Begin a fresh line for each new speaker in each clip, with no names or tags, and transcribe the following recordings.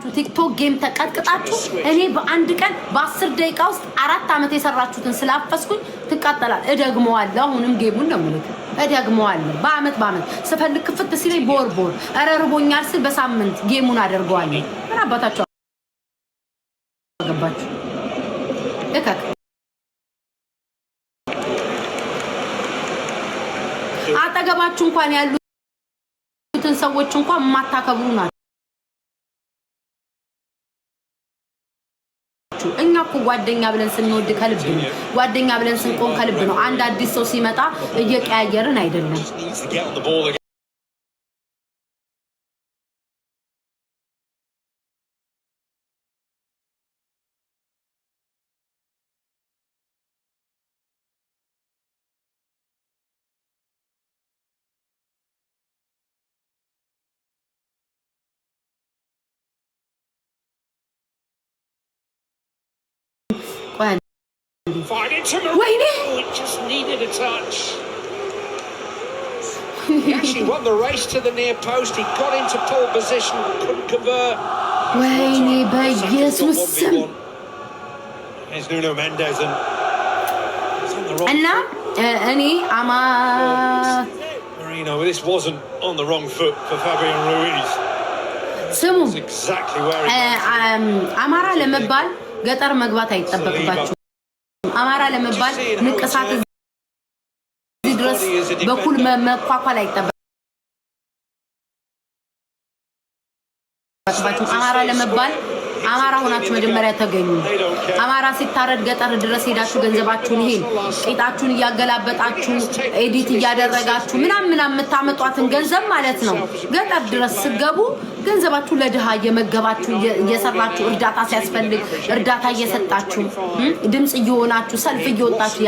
ተቀጥቅጣችሁ፣ ቲክቶክ game ተቀጥቅጣችሁ፣ እኔ በአንድ ቀን በ10 ደቂቃ ውስጥ 4 ዓመት የሰራችሁትን ስላፈስኩኝ ትቃጠላል። እደግመዋለሁ። አሁንም game ኡን ነው የምልክ፣ እደግመዋለሁ። በአመት በአመት ስፈልግ ክፍት ሲለኝ በወር በወር፣ ኧረ ርቦኛል ስል በሳምንት game ኡን አደርገዋለሁ። ምን አባታቸው አገባችሁ? እከክ አጠገባችሁ እንኳን ያሉትን ሰዎች እንኳን የማታከብሩ ናቸው። እኛ እኮ ጓደኛ ብለን ስንወድ ከልብ ነው። ጓደኛ ብለን ስንቆም ከልብ ነው። አንድ አዲስ ሰው ሲመጣ እየቀያየርን አይደለም።
Needs to get on the ball again.
ቆይ አንዴ።
Fired into
ወይኔ!
Moreno. It just needed a touch. He actually won the race to the near post. He got into pole position, but couldn't convert.
ወይኔ በኢየሱስ ስም!
Here's Nuno Mendes and he's on the wrong
እና እኔ አማ
Marino. This wasn't on the wrong foot for Fabian Ruiz.
ስሙ።
It's exactly where he
አማራ ለመባል ገጠር መግባት አይጠበቅባችሁም። አማራ ለመባል ንቅሳት እዚህ ድረስ በኩል መኳኳል አይጠበቅባችሁም። አማራ ለመባል አማራ ሆናችሁ መጀመሪያ ተገኙ። አማራ ሲታረድ ገጠር ድረስ ሄዳችሁ ገንዘባችሁን ይሄን ቂጣችሁን እያገላበጣችሁ edit እያደረጋችሁ ምናምን ምናምን የምታመጧትን ገንዘብ ማለት ነው። ገጠር ድረስ ስገቡ ገንዘባችሁ ለድሃ እየመገባችሁ፣ እየሰራችሁ፣ እርዳታ ሲያስፈልግ እርዳታ እየሰጣችሁ፣ ድምፅ እየሆናችሁ፣ ሰልፍ እየወጣችሁ፣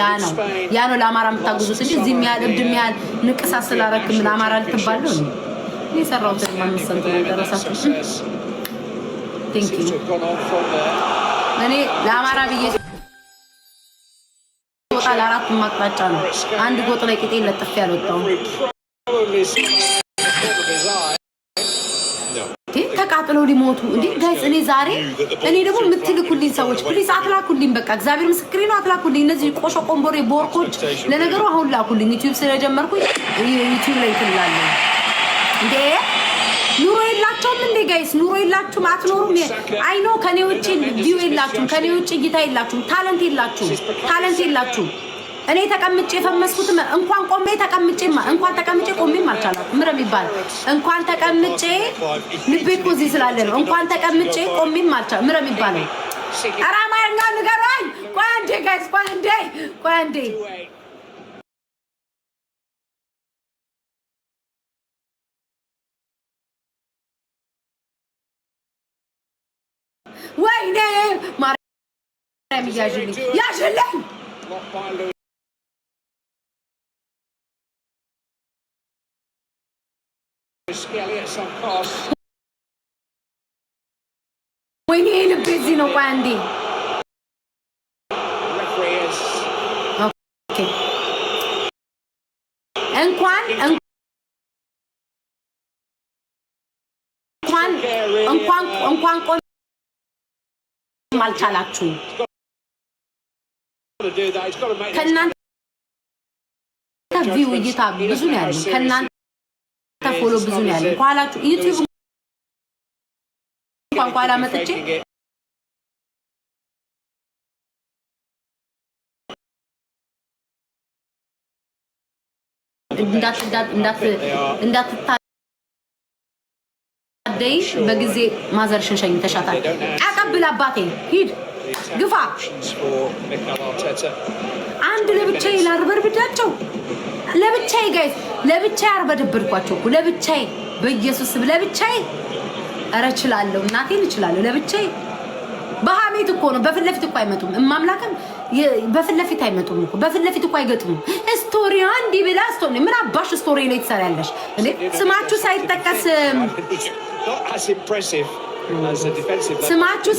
ያ ነው ለአማራ የምታግዙት እንጂ እዚህ የሚያህል እብድ የሚያህል ንቅሳት ስላረክ ምን አማራ ልትባል ነው? የሰራሁትን 5 ሰንት ነው ደረሳችሁ። Thank you። እኔ ለአማራ ብዬ ወጣ ለአራቱም አቅጣጫ ነው። አንድ ጎጥ ላይ ቂጤን ለጥፌ አልወጣሁም። ተቃጥለው ሊሞቱ እንዴ guys! እኔ ዛሬ እኔ ደግሞ የምትልኩልኝ ሰዎች please አትላኩልኝ። በቃ እግዚአብሔር ምስክሬ ነው፣ አትላኩልኝ። እነዚህ ቆሾ ቆንቦሬ ቦርኮች። ለነገሩ አሁን ላኩልኝ። ዩቲዩብ ስለጀመርኩኝ ዩቲዩብ ላይ ትላለሁ እንዴ። ኑሮ የላቸውም እንዴ guys? ኑሮ የላችሁም? አትኖሩም? I know ከኔ ውጭ view የላችሁም፣ ከኔ ውጭ እይታ የላችሁም፣ talent የላችሁም፣ talent የላችሁም። እኔ ተቀምጬ የፈመስኩት እንኳን ቆሜ ተቀምጬማ እንኳን ተቀምጬ ቆሜም አልቻላኩም። ምረ የሚባል እንኳን ተቀምጬ ልቤ እኮ እዚህ ስላለ ነው። እንኳን ተቀምጬ ቆሜም አልቻልኩም። ምረ የሚባለው ኧረ አማርኛ ንገሩኝ። ቆይ አንዴ guys፣ ቆይ አንዴ፣ ቆይ አንዴ። ወይኔ ማርያም ያዥልኝ፣ ያዥልኝ። ወይኔ ልቤ እዚህ ነው። ቆይ አንዴ። Okay፣ እንኳን እንኳን እንኳን እንኳን ቆም አልቻላችሁም። ከእናንተ view እይታ ብዙ ነው ያለው። ከእናንተ follow ብዙ ነው ያለው። ከኋላችሁ ዩቲዩብ እንኳን ከኋላ መጥቼ እንዳትታደይ በጊዜ ማዘርሽን ሸኝተሻታል። አቀብል አባቴ፣ ሂድ ግፋ። አንድ ለብቻዬ ላርበርብዳቸው ለብቻዬ guys፣ ለብቻዬ አርበደብድኳቸው እኮ ለብቻዬ፣ በኢየሱስ ስም ለብቻዬ። ኧረ እችላለሁ፣ እናቴን እችላለሁ ለብቻዬ። በሀሜት እኮ ነው። በፊት ለፊት እኮ አይመጡም። እማምላክም በፊት ለፊት አይመጡም እኮ፣ በፊት ለፊት እኮ አይገጥሙም። Story እንዲህ ብላ story ምን አባሽ story ላይ ትሰሪያለሽ እንዴ? ስማችሁ ሳይጠቀስ ስማችሁ